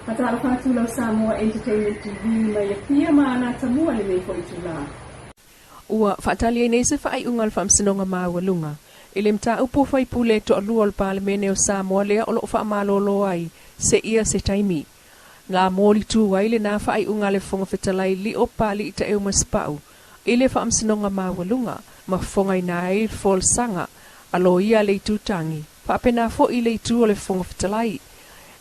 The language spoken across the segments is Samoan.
Faatalofa atu lau Samoa Entertainment TV mai Apia ma Anatamua lenei foi itula. Ua faatali ai nei se faaiuga a le Faamasinoga Maualuga i le mataupu o faipule e toalua o le Palemene o Samoa lea o lo o faamalolo ai seia se taimi. Na molitu ai lena faaiuga a le Fofoga Fetalai Lio Papalii Taeu Masepau i le Faamasinoga Maualuga ma fofogaina ai le folasaga a loia a le Itu Tagi, faapena foi i le itu o le Fofoga Fetalai.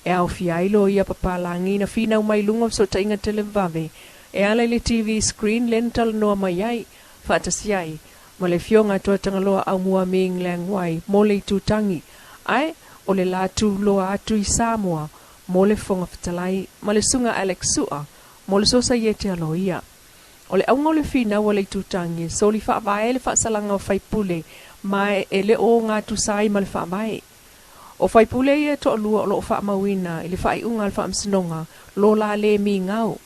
E aofia ai loia papalagi na finau mai luga o fesootaiga televavave e ala i le TV screen lea na talanoa mai ai, faatasi ai ma le Afioga a Tuatagaloa Aumua Ming Leng Wai mo le Itu Tagi, ae o le la tuloa atu i Samoa mo le Fofoga Fetalai ma le Susuga Alex Sua mo le Sosaiete a Loia. O le auga o le finau a le Itutagi e soli faavae le faasalaga o faipule ma e le o ogatusa ai ma le faavae. O faipule ia e toalua o lo o faamauina i le faaiuga a le Faamasinoga lo la le migao.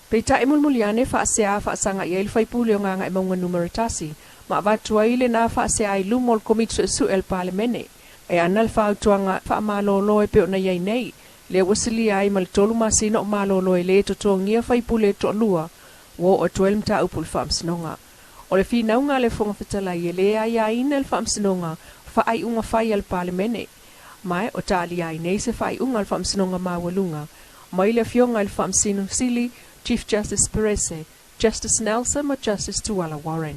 Peitai mulimuli ane faasea faasaga i ai le faipule o Gagaemauga Numera 1 ma avatu ai lena faasea i luma o le Komiti Suesue a le Palemene. E ana le fautuaga faamalolo e pei ona i ai nei, lea ua silia ai ma le 3 masina o malolo e lē totogia faipule e toalua ua oo atu ai le mataupu i le Faamasinoga. O le finauga a le Fofoga Fetalai e lē aiaina e le Faamasinoga faaiuga fai a le Palemene, ma o talia ai nei se faaiuga a le Faamasinoga Maualuga mai le Afioga i le Faamasino Sili Chief Justice Perese, Justice Nelson ma Justice Tuala Warren.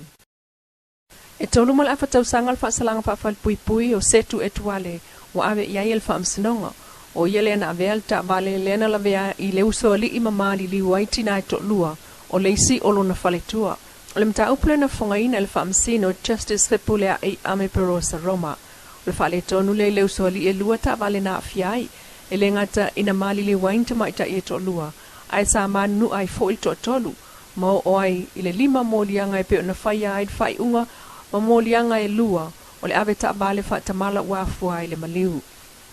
E 3.5 tausaga le faasalaga faafalepuipui o Setu Etuale ua ave i ai e le Faamasinoga. O ia lea na avea le taavale lea na lavea i le usoalii ma maliliu ai tinā e toalua o le isi o lona faletua. O le mataupu lea na fofogaina e le Faamasino Justice Fepulea'i Ame Perosa Roma. O le faaletonu lea i le usoalii e 2 taavale na aafia ai, e le gata ina maliliu ai ni tamaitai e toalua, ae sa manunua ai foi le toatolu, ma oo ai i le 5 moliaga e pei ona faia ai le faaiuga ma moliaga e 2 o le ave taavale faatamala ua afua ai le maliu.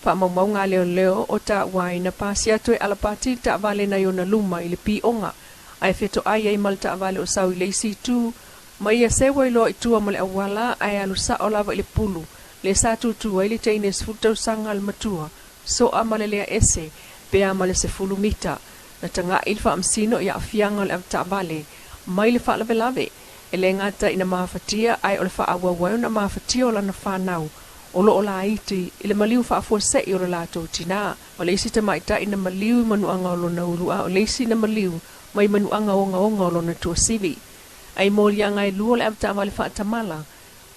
Faamaumauga a leoleo o taua ai na pasi atu e Alapati le taavale nai ona luma i le pioga, ae fetoai ai ma le taavale o sau i le isi itu, ma ia seua iloa i tua ma le auala ae alu sao lava i le pulu, le sa tutu ai le teine 10 tausaga a le matua, soa ma le lea ese, pe a ma le 10 mita. Na taga'i le Faamasino i aafiaga o le avetaavale mai le faalavelave, e lē gata ina mafatia ae o le faaauau ai ona mafatia o lana fanau o loo laiti i le maliu faafuase'i o le latou tinā. O le isi tamaita'i na maliu i manuaga o lona ulu a o le isi na maliu mai manuaga ogaoga o lona tuasivi. Ae moliaga e 2 o le avetaavale faatamala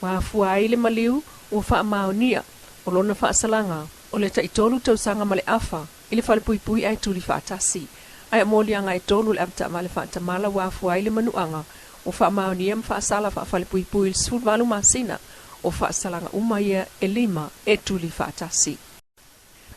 ua afua ai le maliu ua faamaonia o lona faasalaga o le 3 tausaga ma le afa i le falepuipui ae tuli faatasi. Ae o moliaga e 3 le avetaavale faatamala ua afua ai le manuaga ua faamaonia ma faasala faafalepuipui i le 18 masina o faasalaga uma ia e 5 e tuli faatasi.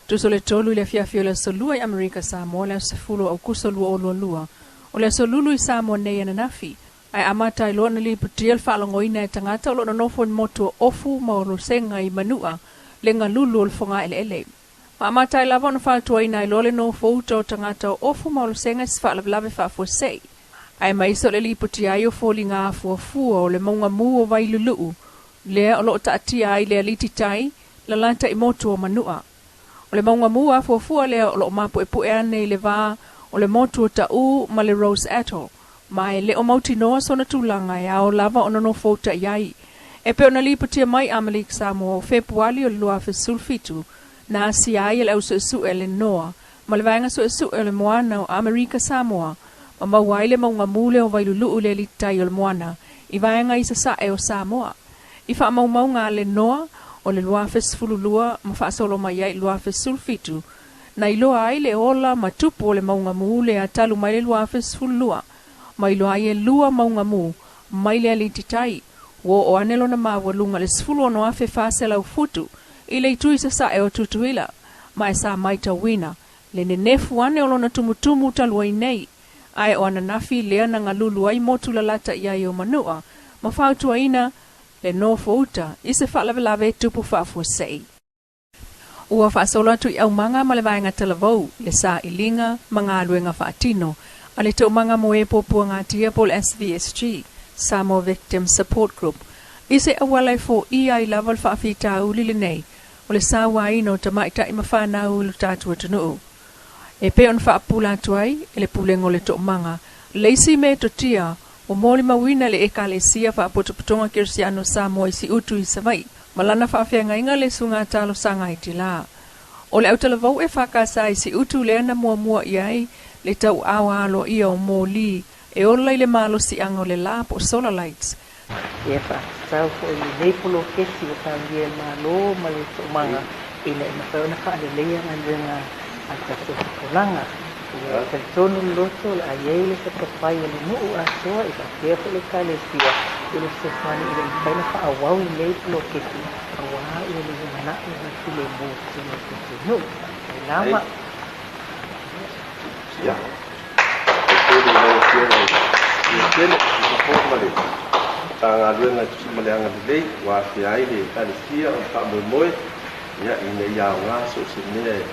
Tuso le 3 i le afiafi o le aso Lua i Amerika Samoa le aso 10 o Aukuso 2022, o le aso Lulu i Samoa nei ananafi, ae amata ai loa ona lipotia le faalogoina e tagata o lo o nonofo i le motu o Ofu ma Olosega i Manua le galulu o le fogaeleele. Ma amata ai lava ona fautuaina ai loa le nofouta o tagata o Ofu ma Olosega i se faalavelave faafuasei. Ae maise o le lipotia ai o foliga afuafua o le mauga mu o Vailulu'u lea o lo o taatia ai le aliti tai lalata i motu o Manua. O le mauga mu afuafua lea o lo o mapu'epu'e ane i le va o le motu o Ta'ū ma le Rose Atoll, ma e le o mautinoa sona tulaga e ao lava ona nofouta i ai. E pei ona lipotia mai Amelika Samoa o Fepuali o le 2017, na asia ai e le ausuesue le NOAA ma le vaega suesue o le moana o Amerika Samoa ma maua ai le mauga mu lea o Vailulu'u le aliti tai o le moana i vaega i sasa'e o Samoa. I faamaumauga a le NOAA o le 2012 ma faasolo mai ai i le 2017, na iloa ai le ola ma tupu o le mauga mu lea talu mai le 2012, ma iloa ai e 2 mauga mu mai le aliti tai, ua oo ane lona maualuga le 16,400 futu i le itu i sasa'e o Tutuila, ma e sa maitauina le nenefu ane o lona tumutumu talu ai nei, ae o ananafi lea na galulu ai motu lalata i ai o Manua ma fautuaina le nofouta i se faalavelave tupu faafuasei. Ua faasolo atu i aumaga ma le vaega talavou le sailiga ma galuega faatino a le Toomaga mo e Puapuagatia po o le SVSG, Samoa Victim Support Group, i se auala e foia ai lava le faafitauli lenei o le sauaina o tamaita'i ma fanau i lo tatou atunuu. E pei ona faapupula atu ai e le Pulega o le Toomaga le isi metotia ua molimauina e le Ekalesia Faapotopotoga Kerisiano o Samoa i Siutu i Savaii ma lana faafeagaiga le Susuga Talosaga Aitila. O le autalavou EFKS i Siutu lea na muamua i ai le tauaoa aloaia o moli e ola i le malosiaga o le la po o solar lights. Ia faatatau foi i lenei poloketi ua taulia e le Malo ma le Toomaga ina ia mafai ona faaleleia galuega a le tatou tupulaga. Ia, e talitonu le loto o le a i ai le tapafai a le nuu atoa e faapea foi le Ekalesia i le fesoasoani ina ia mafai ona faaauau lenei poloketi aua ia le lumanai ma le filemu i totonu o le tatou nuu. Faafetai lava. Ia, faafetai i lau Afioga i le Tele, tusa foi ma le Matagaluega e tusa ma le agalelei ua afea ai le Ekalesia o le faamoemoe, ia, ina ia aoga so o se mea e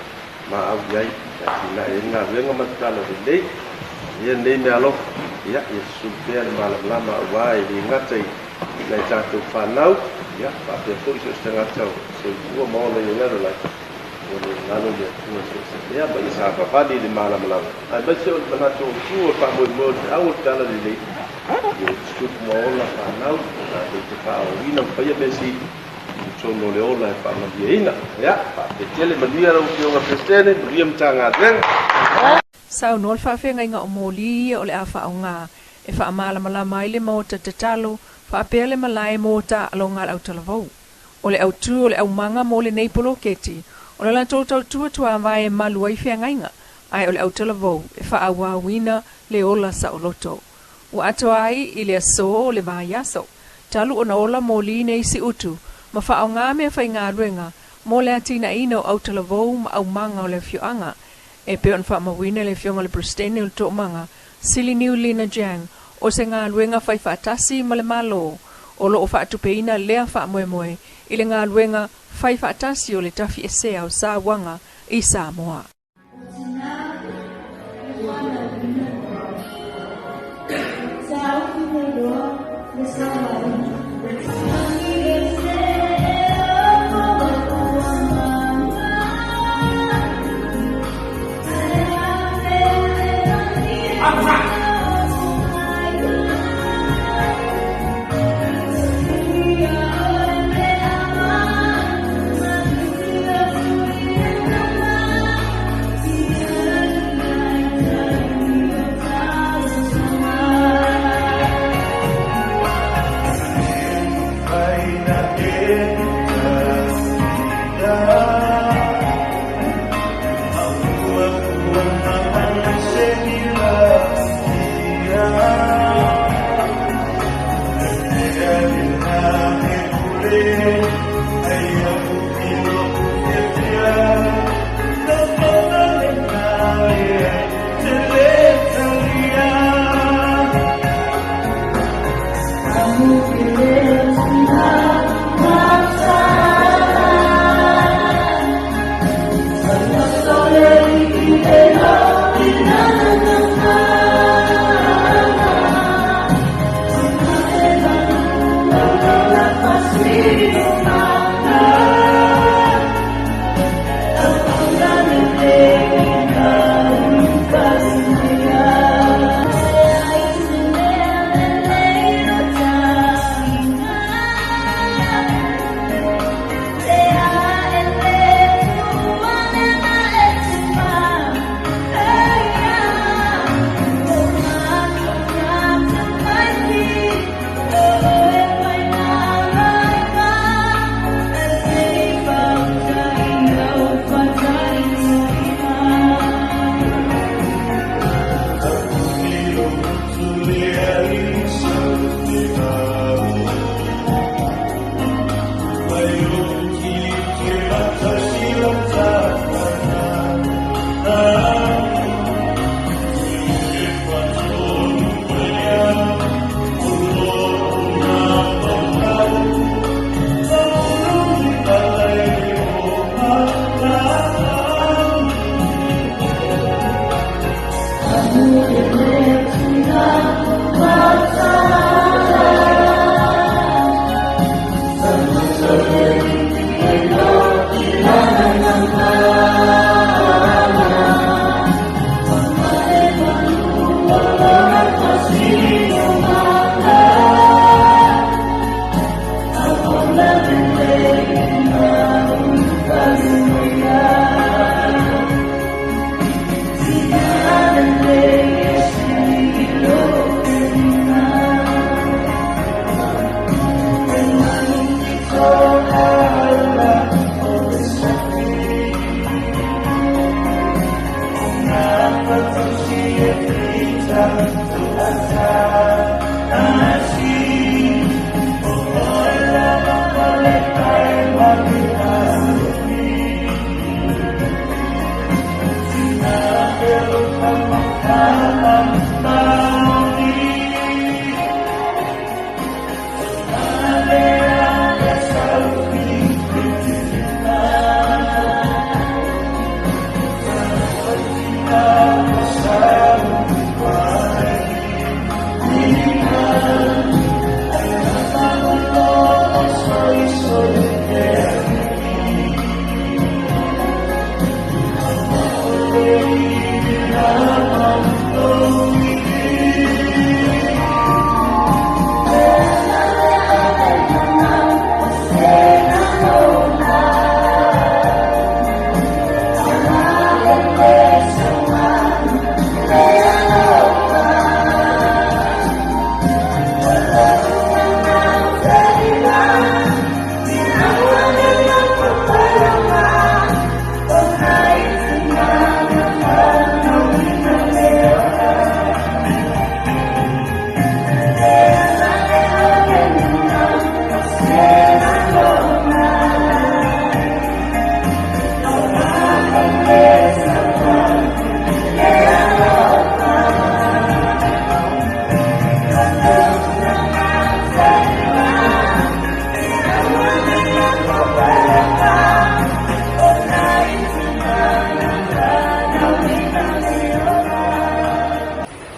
maau i ai e atinae ai le galuega ma le talalelei. Ia lenei meaalofa, ia, ia susulu pea le malamalama aua e le gata i nai tatou fanau, ia, faapea foi so o se tagata o soifua ma ola i le lalolagi, ua le galo le Atua i so o se mea, ma ia savavali i le malamalama, aemaise o le manatu autu o le faamoemoe o le feau o le talalelei, ia tutupu ma ola fanau, tatou te faaauauina ma faia mea sili i totonu o le ola e faamalieina. Ia, faafetai tele, manuia lau Afioga Peresetene, manuia Matagaluega. Saunoa le faafeagaiga o moli ia o le a faaaoga e faamalamalama ai le maota tatalo faapea le malae mo taaloga a le autalavou. O le autu o le aumaga mo lenei poloketi, o le latou tautua tuavae e malu ai feagaiga, ae o le autalavou e faaauauina le ola saoloto. Ua atoa ai i le aso o le vaiaso, talu ona ola moli nei Siutu ma faaaoga meafaigaluega mo le atinaeina o autalavou ma aumaga o le afioaga, e pei ona faamauina e le Afioga i le Peresetene o le Toomaga, Siliniu Lina Jiang, o se galuega faifaatasi ma le Malo o lo o faatupeina lea faamoemoe i le galuega faifaatasi o le tafiesea o sauaga i Samoa.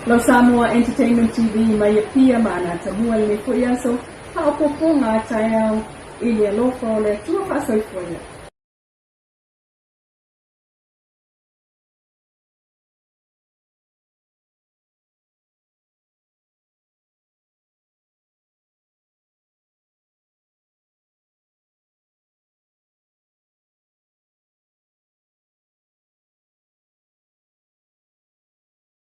Lau Samoa Entertainment TV mai Apia ma Anatamua i lenei foi aso, faaopoopoga a taeao i le alofa o le Atua. Faasoifuaina.